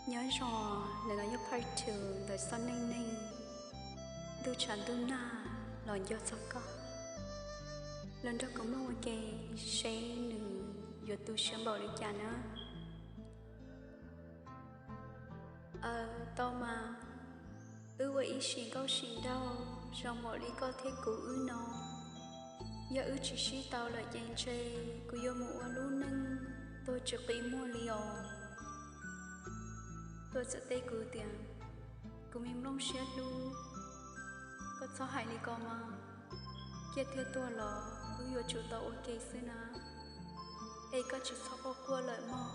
Nyob zoo, ntawm no yog part two ntawm Txoj Neej Neeg, ntuj tshav ntuj nag los nco txog koj. Los nrog kuv mloog ua ke seb nws yuav tu siab npaum li cas na. Aws, tau mas, wb ua ib sim nkauj sim nraug zoo npaum li koj thiab kuv wb no. Yog wb tsis sib tau lawm ces ntshe kuv yuav mus ua lub neej tuag tsis qi muag li os. Tuaj txawm teb kuv tias, kuv me nplooj siab hlub, koj txhob hais li ko mas, ciaj thiab tuag los wb yuav tsum tau ua ke xwb na. Es koj tsis txhob quaj quaj lawm mog,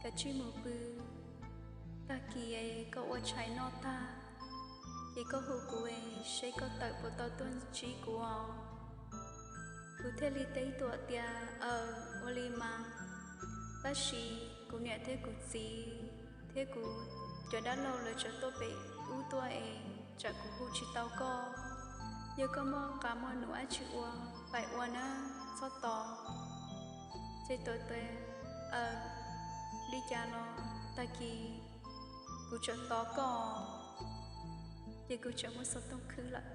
kav tsij mus pw. Tag kis es koj ua tshais noj tag, ces koj hu kuv es seb koj tawm puas tau tuaj ntsib kuv os. Kuv thiaj li teb Tuam tias, aws, ua li mas, tab sis kuv niam thiab kuv txiv thiab kuv cov dab laug lawv tseem tuaj pem ub tuaj es tsam kuv hu tsis tau koj. Yog koj muaj qab muaj num dab tsi ua, pais ua nawb, txhob tos. Ces Tuam tias, aws, li cas los tag kis kuv tseem tos koj, ces kuv tseem muab xov tooj khwb lawm.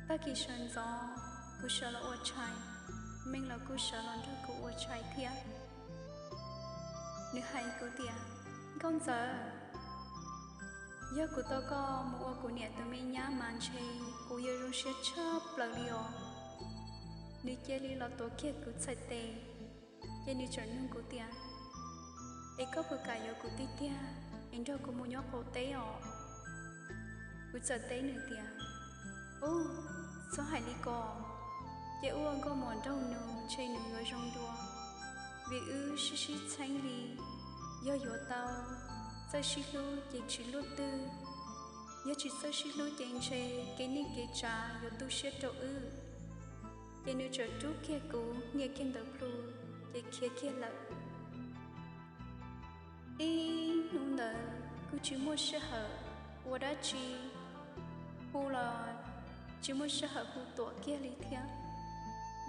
Tag kis sawv ntxov kuv sawv los ua tshais, Meej los kuj sawv los nrog kuv ua tshais thiab. Nws hais kuv tias, Nkauj Ntxawm, yog kuv tau koj mus ua kuv niam tus me nyab mas ntshe kuv yuav zoo siab tshaj plaws li os. Nws cia li los tuav kiag kuv txhais tes, ces nws tseem nug kuv tias, es koj puas kam yuav kuv tiag tiag es nrog kuv mus nyob qaum teb os? Kuv txawm teb nws tias, ub, txhob hais li ko, cia wb ua nkauj muam nraug nus ntshe nws yuav zoo dua, vim wb sib sib txheeb li. Yog yuav tau txawj sib hlub ces tsis luaj twg, yog tsis txawj sib hlub ces ntshe kev neej kev tsav yuav tu siab rau wb. Ces nws txawm rub kiag kuv, hnia kiag ntawv plhu, ces khiav kiag lawm. Ib hnub ntawd kuj tsis muaj sij hawm ua dab tsi, hu los tsis muaj sij hawm hu Tuam kiag li thiab,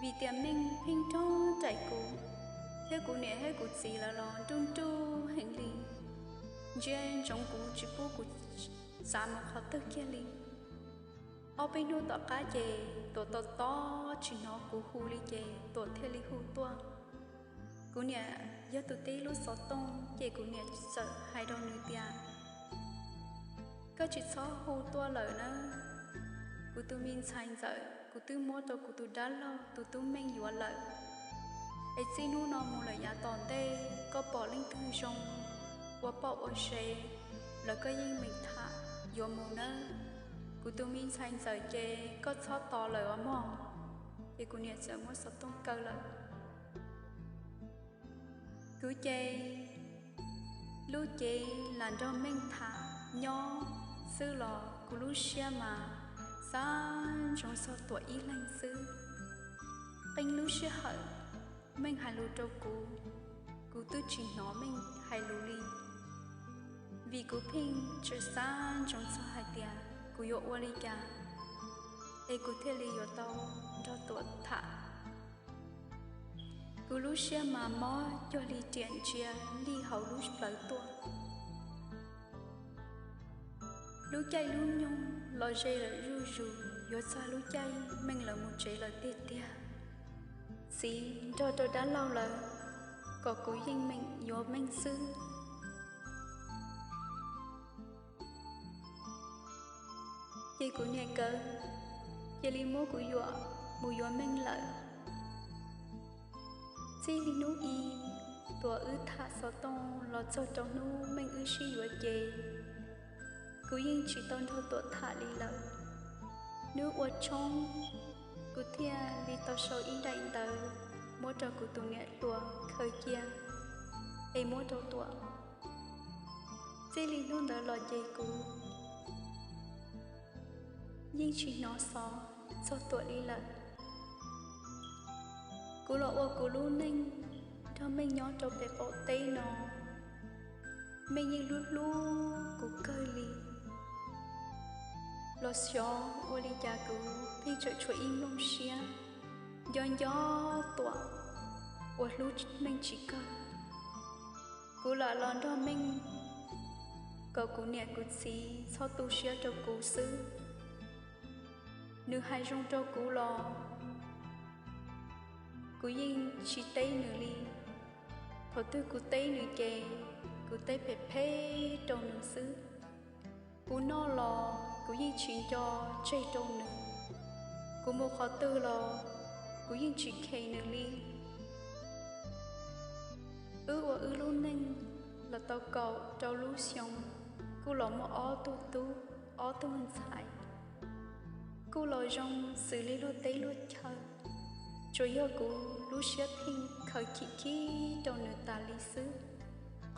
vim tias Meej pheej nrog nraim kuv, thiab kuv niam thiab kuv txiv lawv los nruj nruj heev li, ntsia ntsoov kuv tsis pub kuv txav mus qhov twg kiag li. Ob peb hnub tom qab ces Tuam tos tos tsis hnov kuv hu li ces Tuam thiaj li hu tuaj. Kuv niam yog tus teb lub xov tooj ces kuv niam txawm hais rau nws tias, koj tsis txhob hu tuaj lawm na, kuv tus me ntxhais ntxawm kuv twb muab rau kuv tus dab laug tus tub Meej yuav lawm. Es txij hnub no mus lawm yav tom ntej koj pom leej twg zoo ua poj ua sev los koj yeej meem tham yuav mus nawb. Kuv tus me ntxhais ntxawm ces koj txhob tos lawm os mog. Ces kuv niam txawm muab xov tooj kaw lawm. Kuv ces lub cev lam nrog Meej tham nyob xwb los kuv lub siab mas xav ntsoov txog Tuam ib leeg xwb. Qee lub sij hawm Meej hais lus rau kuv, kuv twb tsis hnov Meej hais lus li, vim kuv pheej tseem xav ntsoov txog hais tias kuv yuav ua li cas es kuv thiaj li yuav tau nrog Tuam tham. Kuv lub siab mas mob cuag li riam ntsia lij hauv lub plawv tuaj. Lub caij lub nyoog los ze lawm zuj zus, yuav txog lub caij Meej lawv mus tsev lawm tiag tiag. Txiv nrog rau dab laug lawv kom kuv yeej meem yuav Meej xwb. Ces kuv niam nkawd cia li muab kuv yuam mus yuav Meej lawm. Txij li hnub i Tuam wb tham xov tooj los txog rau hnub Meej wb sib yuav ces kuv yeej tsis tau nrog Tuam tham li lawm. Hnub ua tshoob, kuv thiaj li tau sau ib daim ntawv muab rau kuv tus niam hluas khaws cia es muab rau Tuam. Txij li hnub ntawd los ces kuv yeej tsis hnov xov txog Tuam li lawm. Kuv los ua kuv lub neej nrog Meej nyob rau pem qaum teb no, Meej yeej hlub hlub kuv kawg li. Los xyov ua li cas kuv pheej tseem tshuav ib nplooj siab nco nco Tuam uas hlub Meej tsis kawg. Kuv lam los nrog meej kom kuv niam kuv txiv txhob tu siab rau kuv xwb. Nws hais zoo rau kuv los kuv yeej tsis teb nws li. Thaum twg kuv teb nws ces kuv teb phem phem rau nws xwb. Kuv noj los kuv yeej tsis nco tseg rau nws. Kuv mus qhov twg los kuv yeej tsis khes nws li. Wb ua wb lub neej los tau kaum rau lub xyoo, kuj los muaj ob tug tub, ob tug ntxhais, kuj los zoo xws li luag teb luag chaw. Tsuas yog kuv lub siab pheej khaws chim chib rau nws tas li xwb,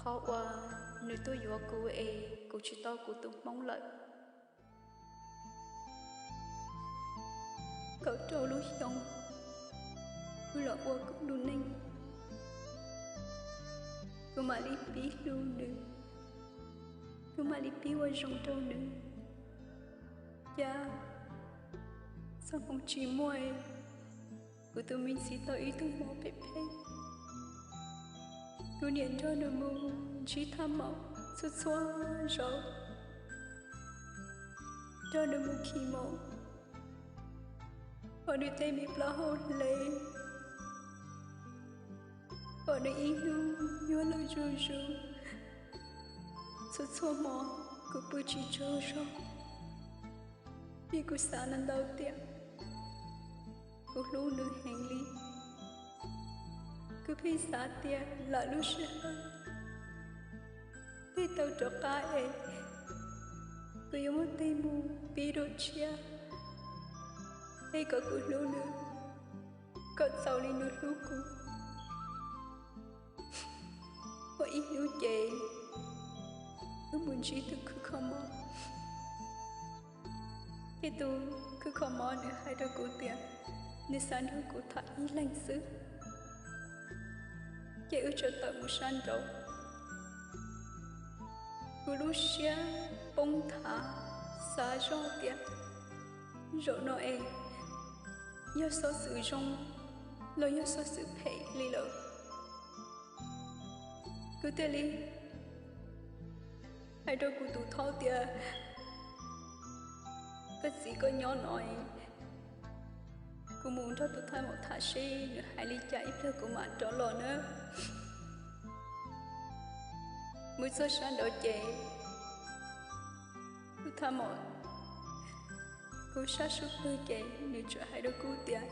qhov uas nws tuaj yuav kuv es kuv tsis tau kuv tus hmoob lawm. Kaum rau lub xyoo, kuv los ua kuv lub neej, kuv mam li pib hlub nws, kuv mam li pib ua zoo rau nws. Cas txoj hmoo tsis muaj, kuv tus me txiv tau ib tug hmoob phem phem. Kuv niam nrog nws mus ntsib thaj maum txhua txhua zaus, nrog nws mus khi mos, pom nws tej me plaub hau hle, pom nws ib hnub yuav lawm zuj zus. Txhua txhua hmo kuv pw tsis tsaug zog, vim kuv xav ntau ntau tias kuv hlub nws heev li. Kuv pheej xav tias lam lub sij hawm twb tau rov qab es kuv yuav muaj tej mus pib dua tshiab, es kom kuv hlub nws kom txaus li nws hlub kuv. Muaj ib hnub ces wb mus ntsib tus khwv kho mob. Ces tus khwv kho mob nws hais rau kuv tias nws xav nrog kuv tham ib leeg xwb. Ces wb txawm tawm mus sab nraud. Kuv lub siab poob nthav, xav zoj tias zaum no es yog xov xwm zoo los yog xov xwm phem li lawm. Kuv thiaj li hais rau kuv tus thab tias, koj txiv, koj nyob no, kuv mus nrog tus thaj maum tham seb nws hais li cas ib pliag kuv mam rov los nawb. Mus txog sab nraud ces tus thaj maum, kuv sab sub pwg ces nws txawm hais rau kuv tias,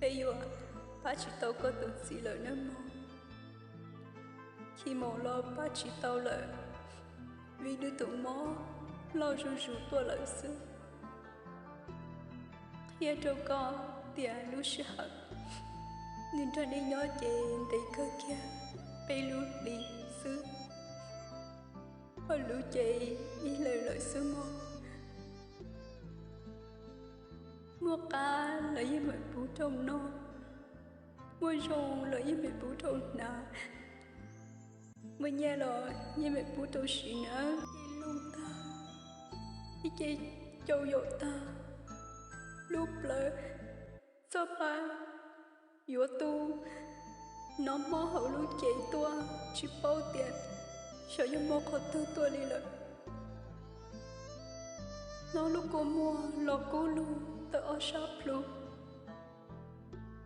peb yuav pab tsis tau koj tus txiv lawm nawb mog. Khi mos los pab tsis tau lawm, vim nws tus mob loj zuj zus tuaj lawm xwb. Qhia rau koj tias lub sij hawm nws nrog nej nyob ces ntev kawg kiag peb lub hlis xwb, hos lub ces ib leeg lawm xwb mog. Muaj qab los yeej meem pub rau noj, muaj zoo los yeej meem pub rau hnav, muaj nyiaj los yeej meem pub rau siv nawb. Ces lug tag, ib ce cau yaum tag, lub plawv txoj pa yuav tu, hnov mob hauv lub cev tuaj tsis paub tias xyov yog mob qhov twg tuaj li lawm. Hnov lub kua muag los kub lug tawm ob sab plhu.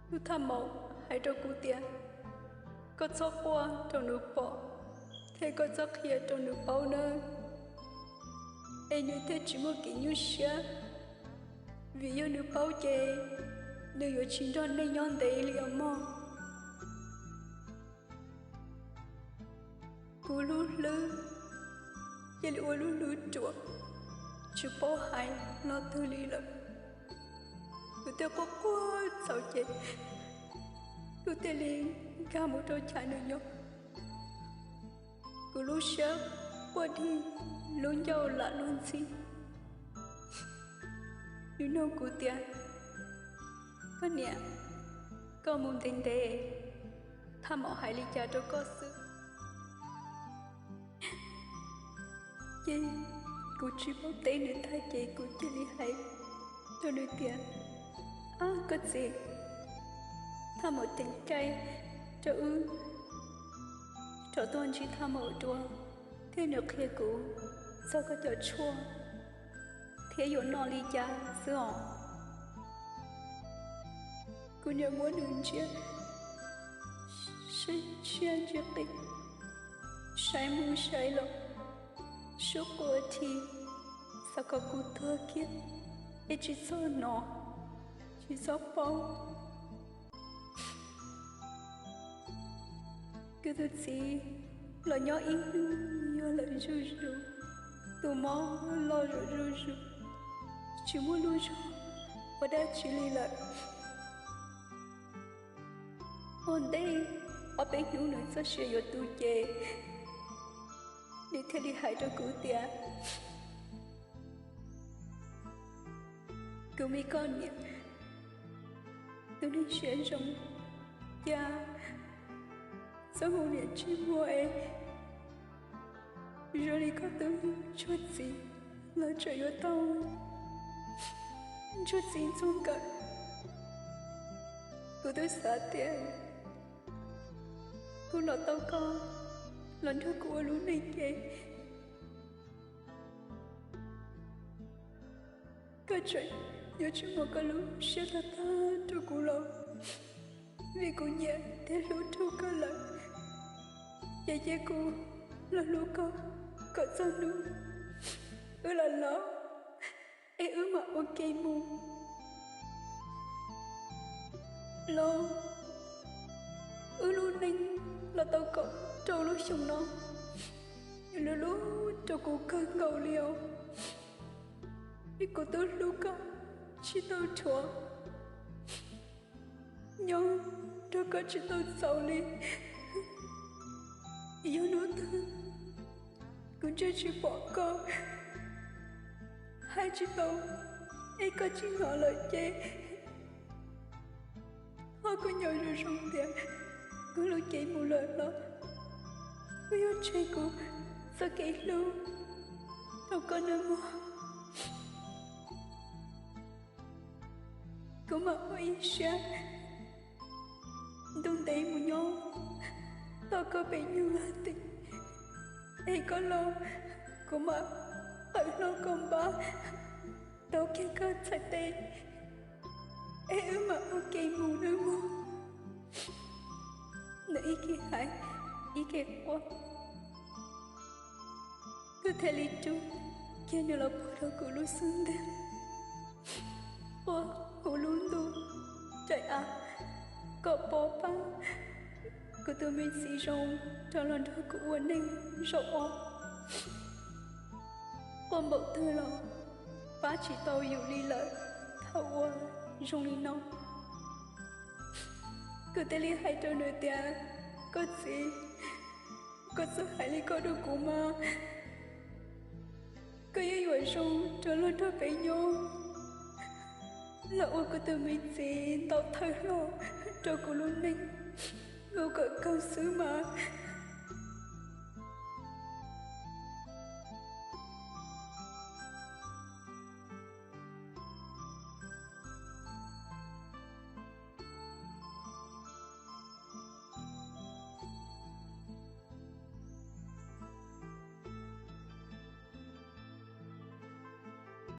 Tus thaj maum hais rau kuv tias, koj txhob quaj rau nws pom, thiab koj txhob qhia rau nws paub nawb, es nws thiaj tsis muaj kev nyuaj siab. Vim yog nws paub ces nws yuav tsis nrog nej nyob ntev li os mog. Kuv lub hlwb cia li ua lub hlwb ruam, tsis paub hais lo twg li lawm. Kuv thiaj quaj quaj txhaum ces kuv thiaj li nkag mus rau chav nws nyob. Kuv lub siab quaj dig, lub ncauj lam luag ntxhi. Nws nug kuv tias, koj niam, koj mus ntev ntev, thaj maum hais li cas rau koj xwb? Ces kuv tsis paub teb nws tag ces kuv cia li hais rau nws tias, ab koj txiv, Thaj Maum teev cai rau wb rov tuaj ntsib Thaj Maum dua, thiab nws qhia kuv txog koj cov tshuaj thiab yuav noj li cas xwb os. Kuv niaj muab nws ntsia, saib tshiab ntsia qis, saib mus saib los, suab quas dhi, xav kom kuv tuag kiag es tsis txhob hnov, tsis txhob paub. Kuv tus txiv los nyob ib hnub yuag lawm zuj zus, tus mob loj zuj zus, tsis muaj lub zog ua dab tsi li lawm. Ua ntej ob peb hnub nws txoj sia yuav tu ces, nws thiaj li hais rau kuv tias, kuv me koj niam, tus neeg siab zoo, cas txoj hmoo niam tsis muaj es zoo li koj tus ntsuag txiv los tseem yuav tau ntsuag txiv ntxuag nkawm. Kuv twb xav tias kuv los tau koj los nrog kuv ua lub neej ces koj tseem yuav tsis muab koj lub siab tag tag rau kuv los, vim kuv nyiam thiab hlub rau koj lawm, ces cia kuv los hlub koj kom txog hnub wb los laus es wb mam ua ke mus. Los wb lub neej los tau kaum rau lub xyoo no, yus hlub hlub rau kuv kawg nkaus li os, vim kuv twb hlub koj tsis tau dhuav, nyob nrog koj tsis tau txaus li. Yog hnub twg kuv ntsej tsis pom koj, hais tsis tau, es koj tsis hnov lawm ces thov koj nco zoo zoo tias kuv lub cev mus lawm los koj yuav tseg kuv txoj kev hlub rau koj nawb mog. Kuv mam ua ib siab ntuj ntev mus nyob tom koj pem nyuag vaj tsev, es koj los kuv mam qawm hlo koj npab tau kiag koj txhais tes, es wb mam ua ke mus nawb mog. Nws ib ke hais ib ke quaj, kuv thiaj li rub kiag nws los puag rau kuv lub xub ntiag, quaj hu lub ntuj caim av kom pov pab kuv tus me txiv zoo rov los nrog kuv ua neej zaum ob. Quaj npaum twg los pab tsis tau yus li lawm thaum uas zoo li no. Kuv thiaj li hais rau nws tias, koj txiv, koj txawj hais li ko rau kuv mas koj yeej yuav zoo rov los nrog peb nyob los ua kuv tus me txiv ntaus thawj hlo rau kuv lub neej mus kom kawg xwb mas.